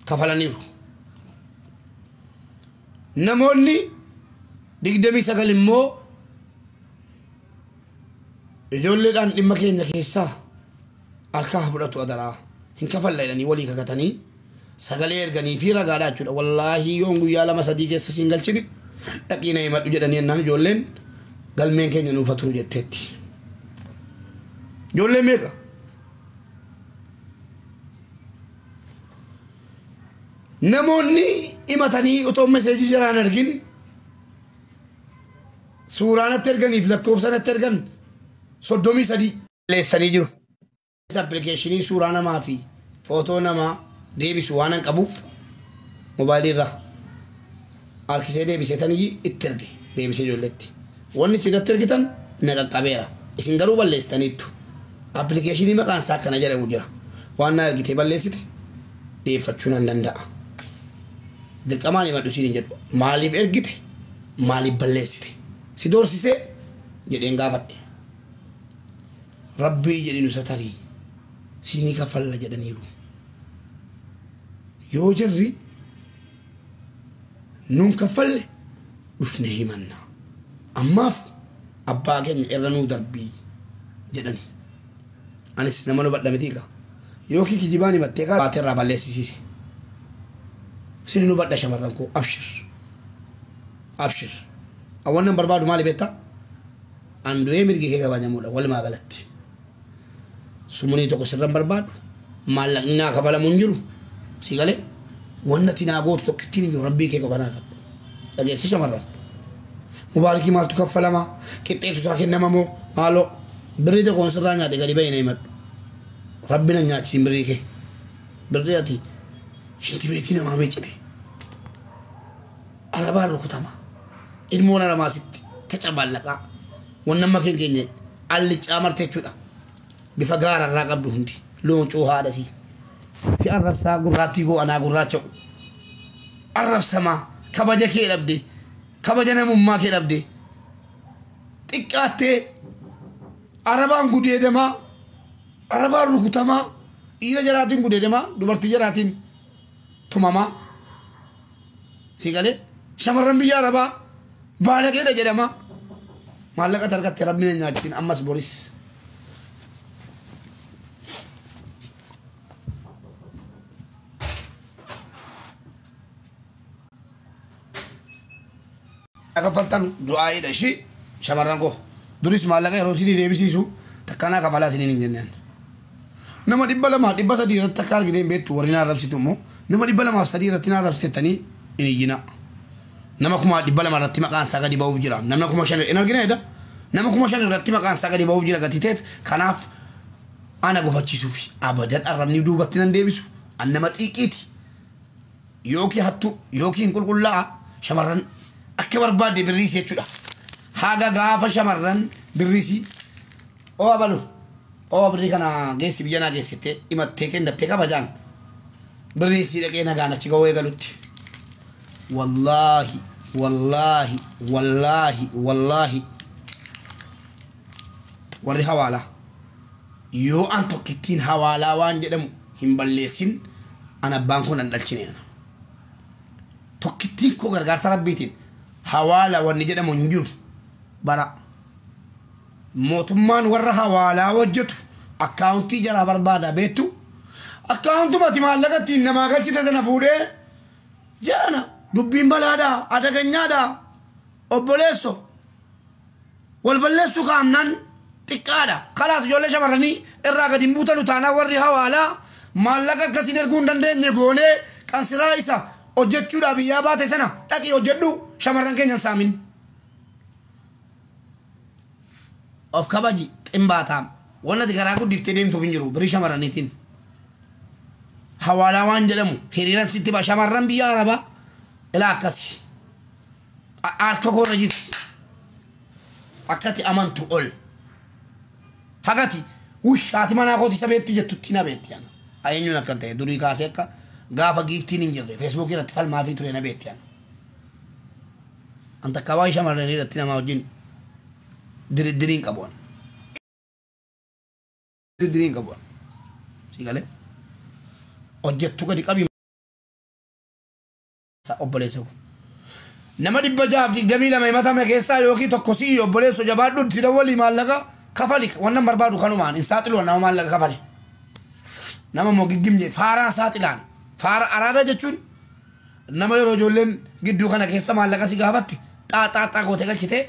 kafalaniiru. Namoonni 29 immoo ijoolleedhaan dhimma keenya keessaa harkaa fudhatu adaraa hin kafalla jedhanii walii kakatanii sagalee erganii fi ragaadhaa jechuudha. Wallaahi yoon guyyaa 2-3 keessa siin galchine dhaqii na himadhu jedhanii ennaan ijoolleen galmeen keenya nuufa turu jetteetti. Ijoolleen meeqa? Namoonni himatanii otoo meseejii jaraan argin suuraa natti erganiif lakkoofsa natti ergan 33 leessanii jiru. Appilikeeshinii suuraa namaa fi footoo namaa deebisu waan hin qabuuf moobaayilii irraa harkisee deebisee tanii itti erge deebisee ijoolleetti. Wanni isin natti ergitan na qaqqabeera. Isin garuu balleessitaniittu. Appilikeeshinii maqaan isaa akkana jedhamu jira. Waan na ergitee balleessite dhiyeeffachuu nan danda'a. Dirqamaan himadhu siin hin jedhu. Maaliif ergite? Maaliif balleessite? Si doorsisee jedheen gaafadhe. Rabbii jedhi nu satarii siinii kafalla jedhaniiru. Yoo jarri nuun kaffalle dhufne himanna. Ammaaf abbaa keenya irra nuu darbii jedhani. Anis nama nu badha mitiiqa. Yookiin kijibaan himattee kaa baatee irraa balleessisiise. Isin nu badha shamarran koo abshir. Abshir. Awwan barbaadu maali beektaa? Andu'ee mirgi kee kabajamuudha walumaa galatti. Sumunii tokko sirran barbaadu. Maallaqni naa kafalamu hin jiru. Si galee wanna ati naa gootu tokkittiin hin jiru rabbii kee qofa naa kadhu. Dhageessi shamarran. Mubaarikii maaltu kaffalama? Qixxeetu isaa kennama moo? Maaloo birrii tokkoon sirraa nyaadhe gadi bahee na himadhu. Rabbi na nyaachisiin birrii kee. Birrii ati shintibeetii namaa miiccite. Arabaan rukutama. Ilmoon aramaa sitti tacabaallaqaa. Wanna amma keenya allicaa marte jechuudha. Bifa gaararraa qabdu hundi. Looncoo haadhasii. Si arrabsaa gurraattii koo anaa gurraacha'u. Arrabsamaa kabaja kee dhabde. Kabaja namummaa kee dhabde. Xiqqaattee arabaan gudeedamaa. Arabaan rukutamaa. Dhiira jalaatiin gudeedamaa. Dubartii jalaatiin tumamaa. Si galee shamarran biyya arabaa baalaqeedha jedhama. Maallaqa argatte rabbi na nyaachisin ammas boris. Kaffaltan du'aa'iidha ishii shamarran koo. Duris maallaqa yeroo isinii deebisiisu takkanaa kafalaa isiniin hin jenneen. Nama 200 300 irratti akka argitee hin beektu warri na arrabsitu immoo nama 203 irratti na arrabsitettanii hin iyyina. Nama 200,000 irratti maqaan isaa gadi ba'uuf jira. Nama 5,000 hin argine edda. Nama 5,000 irratti maqaan isaa gadi ba'uuf jira gatii ta'eef kanaaf ana gufachiisuuf abadan arrabni duubatti nan deebisu. An nama xiiqiiti. Yookiin hattu yookiin qulqullaa'a shamarran akka barbaadde birriisii jechuudha. Haga gaafa shamarran birriisii oo abalu oo birrii kana geessi biyya naa geessite himattee kennattee kabajaan birriisii dhaqee nagaan achi ga'uu eegalutti. Wallaahi wallaahi wallaahi wallaahi warri hawaalaa yoo an tokkittiin hawaalaa waan jedhamu hin balleessin an abbaan kun an dhalchine ana. Tokkittiin koo gargaarsa rabbiitiin hawaala wanni jedhamu hin jiru bara. Mootummaan warra hawaalaa hojjetu akkaawuntii jalaa barbaada beektu. Akkaawuntumati maallaqa ittiin namaa galchite sana fuudhee jarana dubbiin balaadhaa adaganyaadhaa obboleesso wal balleessuu kaamnaan xiqqaadha. Kalaas ijoollee shamarranii irraa gadi hin buutanu taanaan warri hawaalaa maallaqa akkasiin erguu hin dandeenye goonee qansiraa isa hojjechuudhaa biyyaa baate sana dhaqii hojjedhu shamarran keenya hin saamin. Of kabaji ximbaataam. Wanni ati garaa guddiftee deemtuuf hin jiru birrii shamarraniitiin. Hawaalaa waan jedhamu hiriiran sitti ba'a shamarran biyya arabaa ilaa akkasi. Harka koorra jirti. Akkati amantu ol. Hagati wush haati manaa kooti isa beetti jettutti na beetti ana. Eenyuun akka ta'e durii kaasee akka gaafa giiftiin hin jirre feesbuukii irratti falmaa fi ture na beetti ana. An takka waa'ee shamarranii irratti namaa wajjin diriddiriin qabu ana. Diriddiriin qabu ana. Si galee hojjettu gadi qabi. Obboleessa ko. Nama 622 himatame keessaa yookiin tokko si'i obboleessa jabaadhu si dawwalii maallaqa kafali wannan barbaadu kanumaan hin saaxilu nama maallaqa kafali. Nama immoo giggimje faaraan saaxilaan faara araada jechuun nama yeroo ijoolleen gidduu kana keessa maallaqa si gaafatti xaaxaa gootee galchitee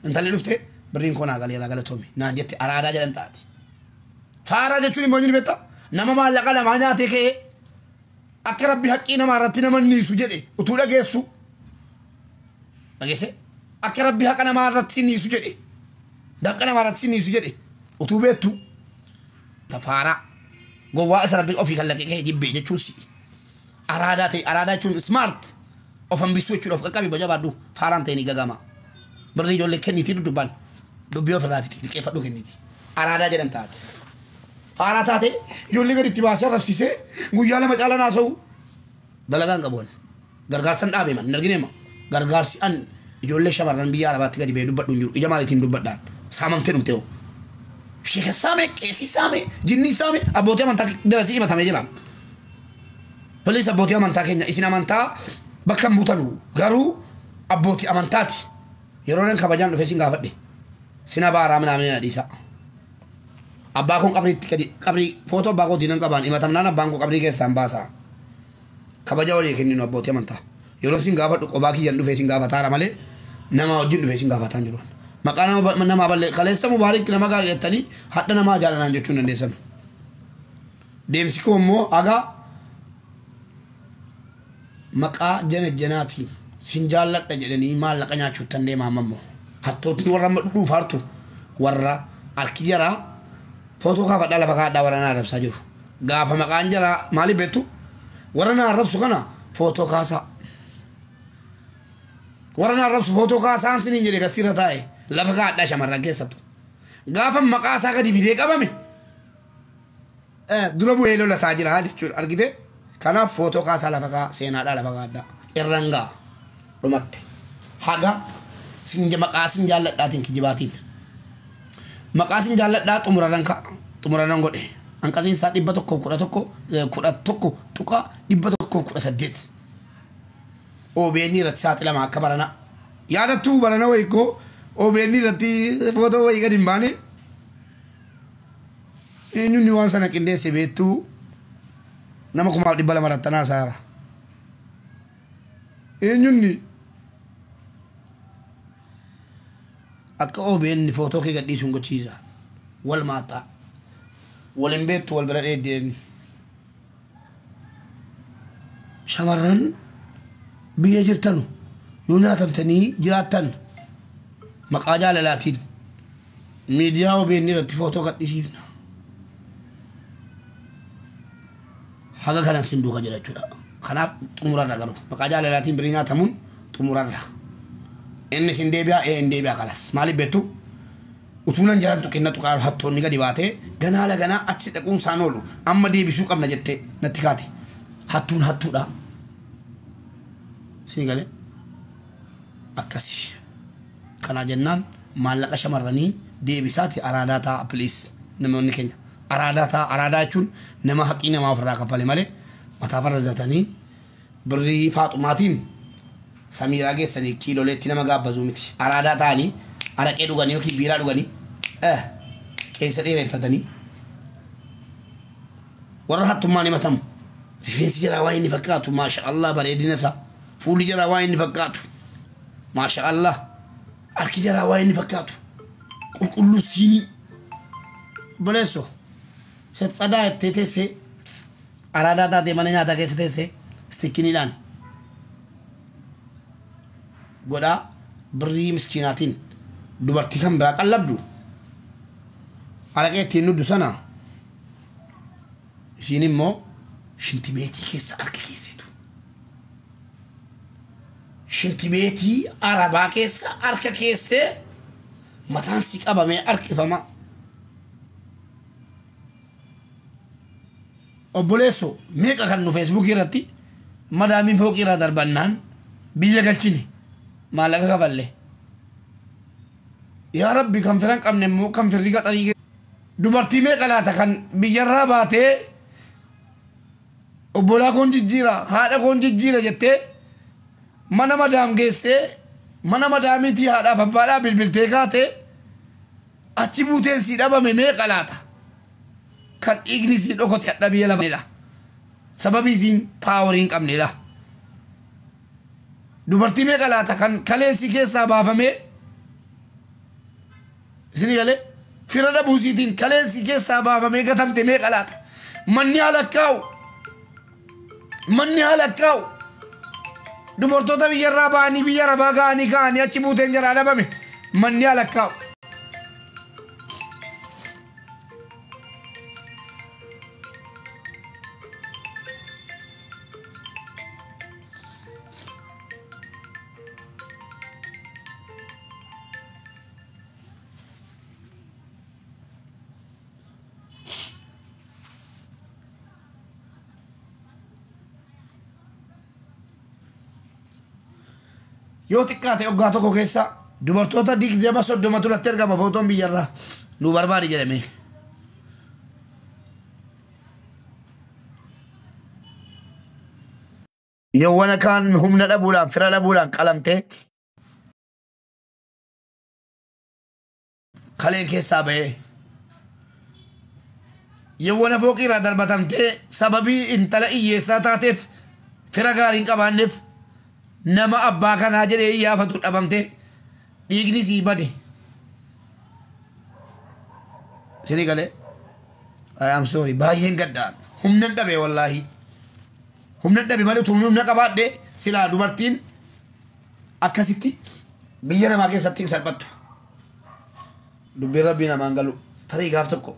intalli dhufte birriin koo naa galeera galatoomi naan jette araadaa jedhan taati. Faaraa jechuun immoo inni beektaa nama maallaqa namaa nyaatee ka'ee akka rabbi haqqii namaa irratti nama niisu jedhe utuu dhageessu dhageesse akka rabbi haqa namaa irratti niisu jedhe dafqa namaa irratti niisu jedhe utuu beektu faaraa gowwaa isa rabbi ofii kallaqee ka'ee jibbee jechuun si araadaa ta'e araadaa jechuun smart of hambisuu jechuudha of qaqqabi boca baadhu faaraan ta'e ni gagama birrii ijoollee kenniitii duddubbaan dubbii ofirraa fiti liqeeffadhu kenniiti araadaa jedhan taate. Faaraa taate ijoollee gadi itti baasee arrabsiisee guyyaa lama caalaa naasa'u dalagaan qabu gargaarsan dhaabe man hin argine gargaarsi an ijoollee shamarran biyya arabaatti gadi ba'ee dubbadhu hin jiru ija maaliitiin dubbadhaan saamamtee dhumte hoo sheeka saame qeesii saame jinnii saame abbootii amantaa darasii himatamee jira. Poliis abbootii amantaa keenya isin amantaa bakka hin buutanu garuu abbootii amantaati yeroo nan kabajaan dhufee sin gaafadhe sina baaraa minaaminee na dhiisa. Abbaa kun qabriitti gadi qabrii footoo abbaa kootiin nan qabaan himatamnaan abbaan koo qabrii keessaan baasaa. Kabaja walii kenninu abbootii amantaa. Yeroo sin gaafadhu qobaa kiyyan dhufee sin gaafataara malee nama wajjin dhufee sin gaafataan jiru. Maqaa nama ballee kaleessa mubaarik nama gaarii jettanii hadha namaa jaalanaan jechuun dandeessan. Deemsi koo immoo haga maqaa jana janaatiin sin jaalladha jedhanii maallaqa nyaachuuttan deemaa amma immoo. Hattootni warra amma dhudhuufaartu warra harki jaraa footoo kaafadhaa lafa kaadhaa warra na arrabsaa jiru. Gaafa maqaan jaraa maaliif beektu warra na arrabsu kana footoo kaasaa. Warra na arrabsu footoo kaasaan siniin jedhe gasiirra taa'e lafa kaadhaa shamarran keessattu. Gaafa maqaa isaa gadi fidee qabame dura bu'ee lolataa jira jechuudha argite. Kanaaf footoo kaasaa lafa kaa seenaadhaa lafa kaadhaa irraan ga'a dhumatte. Haga maqaa sin jaalladhaatiin kijibaatiin. Maqaa sin jaalladhaa xumurarran ka'a xumurarran godhe hanqasiin isaa 111 11.118 OBN irratti saaxilama akka barana yaadattuu barana wayiikoo OBN irratti footoo wayii gadi hin baane eenyuun waan sana qindeesse beektuu nama 2,200 rattanaa saara eenyuun akka OBN footoo kee gadhiisuun gochiisa wal maaxaa wal hin beektu wal bira dheeddeeni. Shamarran biyya jirtanu yoo nyaatamtanii jiraattan maqaa jaalalaatiin miidiyaa OBN irratti footoo gadhiisiifna. Haga kanan sin duuka jira jechuudha. Kanaaf xumurarra garuu maqaa jaalalaatiin birii nyaatamuun xumurarra. Inni sin deebi'aa ee hin deebi'aa kalas maaliif beektu utuunan jalaan tuqinna tuqaa hattoonni gadi baatee ganaa laganaa achi dhaquun isaan oolu amma deebisuu qabna jettee natti kaate hattuun hattuudha. Sini galee akkasi kanaa jennaan maallaqa shamarranii deebisaati araadaa ta'a please namoonni keenya araadaa ta'a araadaa jechuun nama haqii namaa ofirraa kaffale malee mataa farra birrii faaxumaatiin Samiiraa geessanii kiiloleetti nama gaabbazuu miti. Araadaa ta'anii araqee dhuganii yookiin biiraa dhuganii qeensa dheereffatanii warra hattummaan himatamu. Rifeensi jaraa waan inni fakkaatu maasha Allah bareedina isaa. Fuulli jaraa waan inni fakkaatu maasha Allah. Harki jaraa waan inni fakkaatu qulqulluu siinii. Obboleessoo tsadaa jettee teessee araadaa taatee mana nyaataa keessa teessee istikkiniidhaan godhaa birrii miskiinaatiin dubartii kan biraa qallabdu araqee ittiin nuddu sana isiin immoo shintibeetii keessa harka keesseetu. Shintibeetii arabaa keessa harka keessee mataan si qabamee harkifama. Obboleessoo meeqa kan nu feesbuukii irratti madaamiin fooqii irraa darbannaan biyya galchine maallaqa kafalle. Yaa Rabbi kan firan qabne immoo kan firri qaxarii dubartii meeqa laata kan biyyarraa baatee Obbolaa koon jijjiira, haadha koon jijjiira jettee mana madaam geessee mana madaamiitii haadhaaf abbaadhaa bilbiltee kaatee achi buuteen sii dhabame meeqa laata? Kan dhiigni sii dhokote hadha biyya lafaadha. Sababii isiin paawarii hin qabnedha. Dubartii meeqa laata kan kaleen sii keessaa baafamee isin galee fira dhabuu isiitiin kaleen sii keessaa baafamee gatamte meeqa laata? Manni haala kaa'u. Manni haala kaa'u. Dubartoota biyyarraa ba'anii biyya arabaa ga'anii ka'anii achi buuteen jaraa dhabame manni haala kaa'u. Yoo xiqqaate waggaa tokko keessa dubartoota 20-30 turatti argama footoon biyyarraa nu barbaadi jedhame. Yawwana kaan humna dhabuudhaan fira dhabuudhaan qalamtee kaleen keessaa ba'ee yawwana fooqiirraa darbatamtee sababii intala hiyyeessaa taateef fira gaarii hin qabaanneef nama abbaa kanaa jedhee iyyaafatu dhabamtee dhiigni sii bade. Isinii galee? I am sorry baay'een gaddaan humna dhabe wallaahi. Humna dhabe malee utuu humna qabaadhe silaa dubartiin akkasitti biyya namaa keessatti hin salphattu. Dubbiin rabbii namaan galu tarii gaaf tokko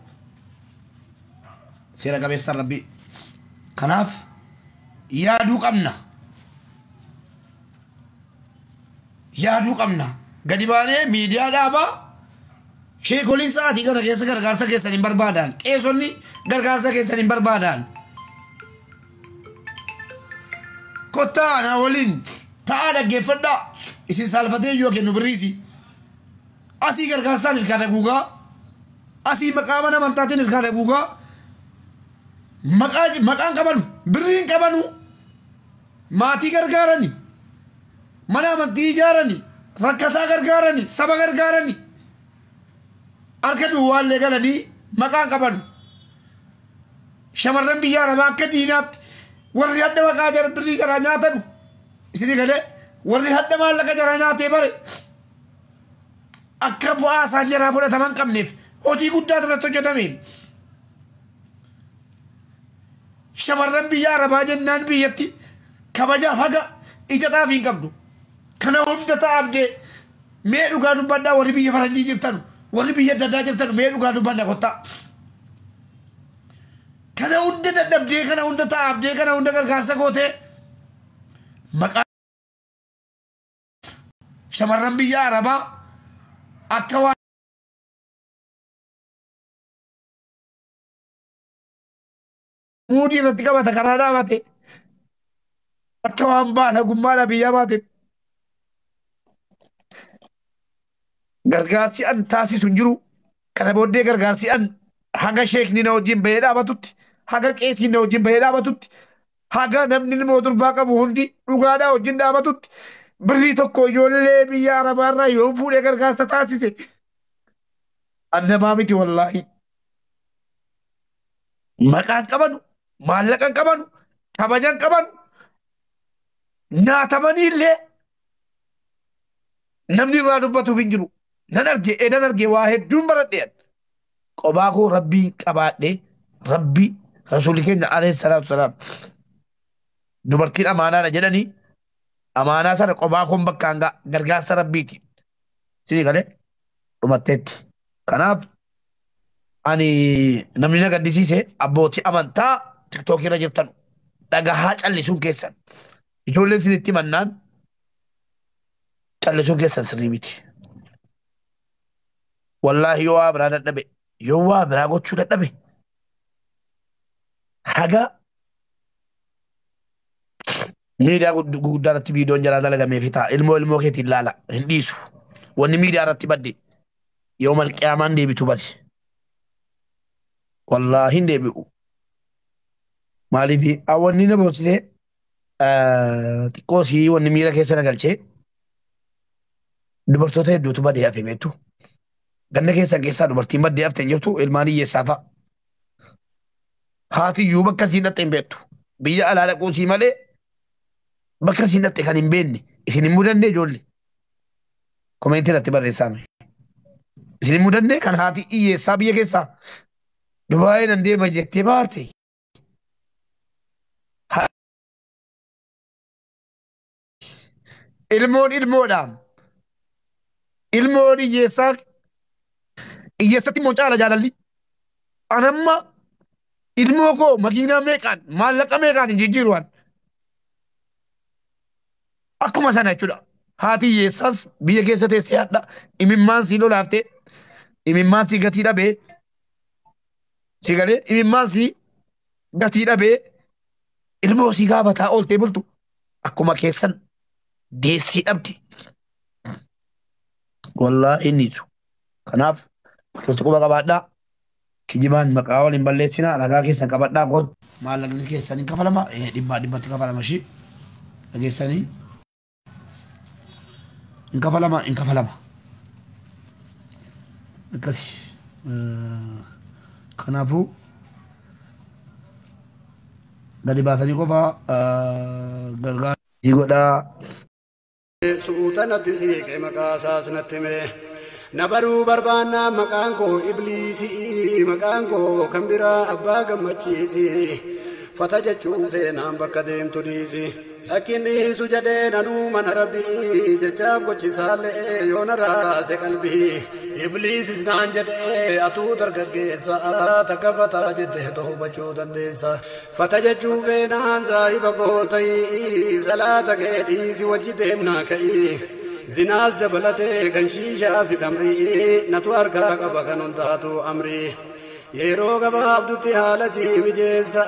seera qabeessaan rabbii. Kanaaf yaaduu qabna. Yaaduu qabna. Gadi baanee miidiyaa dhaabaa sheekoliin sa'aatii kana keessa gargaarsa keessan hin barbaadan. Qeesonni gargaarsa keessan hin barbaadan. Kottaa ana waliin ta'aa dhaggeeffadhaa. Isin saalfatee yoo kennu birriisi. Asii gargaarsaan ilkaan haguugaa. Asii maqaa mana amantaatiin ilkaan haguugaa. Maqaan qabanu birriin qabanu maatii gargaarani. Mana amantii ijaarani, rakkataa gargaarani, saba gargaarani. Harka duwwaallee galanii maqaan qaban. Shamarran biyya arabaa akka diinaatti warri hadda maqaa jara birrii jaraa nyaatan isinii galee warri hadda maallaqa jaraa nyaatee bare akka bu'aa isaan jaraa fudhataman qabneef hojii guddaa irratti hojjetameen. Shamarran biyya arabaa jennaan biyyatti kabajaaf haga ija xaafii hin qabdu. Kana hunda taa'abdee mee dhugaa dubbadhaa warri biyya faranjii jirtan warri biyya adda addaa jirtan mee dhugaa dubbadhaa kottaa. Kana hunda dadhabdee kana hunda taa'abdee kana hunda gargaarsa gootee maqaa shamarran biyya arabaa akka waan muudii irratti qabata karaa dhaabate akka waan baana gummaadha biyyaa baate. Gargaarsi an taasisu hin jiru. Kana booddee gargaarsi an haga sheekni na wajjin bahee dhaabatutti, haga qeesiin na wajjin bahee dhaabatutti, haga namni ilmoo durbaa qabu hundi dhugaadhaa wajjin dhaabatutti birrii tokko ijoollee biyya arabaarraa yoo fuudhee gargaarsa taasise an namaa miti wallaahi. Maqaan qabanu, maallaqan qabanu, kabajan qabanu, nyaatamanii illee namni irraa dubbatuuf hin jiru. Nan arge, nan arge waa hedduun baradheen. Qobaa koo rabbii qabaadhee rabbii rasuulli keenya alayhi salaatu salaam dubartiin amaanaadha jedhanii amaanaa sana qobaa koon bakkaan gargaarsa rabbiiti. Sinii galee dhumatteetti. Kanaaf ani namni na gaddisiise abbootii amantaa tiktookii irra jirtan dhagahaa callisuun keessan ijoolleen isinitti mannaan callisuun keessan sirrii miti. Wallaahi yoo waa biraa dadhabe yoo waa biraa gochuu dadhabe haga miidiyaa gurguddaa irratti viidiyoon jalaa dalagamee fi ta'a ilmoo ilmoo keetiin ilaala hin dhiisu. Wanni miidiyaa irratti badde yoo malqiyaamaan deebitu bade. Wallaahi hin deebi'u. Maaliif wanni na boonsisee xiqqoo sii wanni miira keessa na galchee dubartoota hedduutu badee hafe beektu. Ganna keessan keessaa dubartiin baddee hafte hin jirtu ilmaan hiyyeessaa fa'a. Haati iyyuu bakka isiin dhatte hin beektu. Biyya alaa dhaquu sii malee bakka isiin dhatte kan hin beekne isin hin mudanne ijoollee. Komeentii irratti barreessaame. Isin hin mudanne kan haati hiyyeessaa biyya keessaa Dubaayii nan deema jettee baate. Ilmoon ilmoodhaan. Ilmoon hiyyeessaa hiyyeessatti immoo caala jaalalli. Anamma ilmoo koo makiinaa meeqaan maallaqa meeqaan hin jijjiiru an. Akkuma sana jechuudha. Haati hiyyeessaas biyya keessa teessee hadha imimmaan sii lolaaftee imimmaan sii gatii dhabee si galee imimmaan sii gatii dhabee ilmoo sii gaafataa ooltee bultu akkuma keessan deessii dhabde. Wallaahi inni jiru. Kanaaf turtu quba qabaadhaa. Kijibaan maqaa waliin balleessinaa ragaa keessan qabadhaa kootu. Maallaqni keessan hin kafalama dhibbaa dhibbatti kafalama ishii dhageessanii hin kafalama hin kafalama. Akkasi. Kanaafuu gadi baasanii qofa gargaara. Godhaa. Suuta natti siiqe maqaa isaas natti hime. Na baruu barbaannaa maqaan koo Ibliisii maqaan koo kan biraa abbaa gammachiisi. Fata jechuun feenaan bakka deemtu dhiisi. Lakkin dhiisu jedhee nanuu mana rabbii jechaaf gochisaallee yoo na raase qalbii. Ibliisis naan jedhee atuu dargaggeessa takka fataa jettee to'achuu dandeessa. Fata jechuun feenaan saahiba koo ta'ii salaata kee dhiisi wajji deemnaa ka'ii. Zinaas dabalatee kan shiishaa fi kamrii natu harkaa qaba kan hundaatu amrii. Yeroo gabaabdutti haala si mijeessa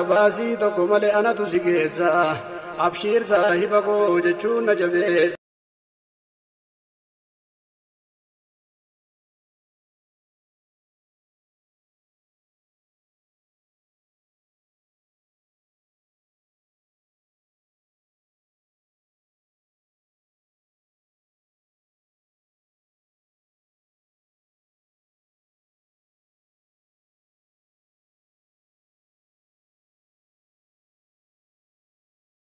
baasii tokko malee anatu si geessa. Abshiir saahiba koo jechuun na jabeessa.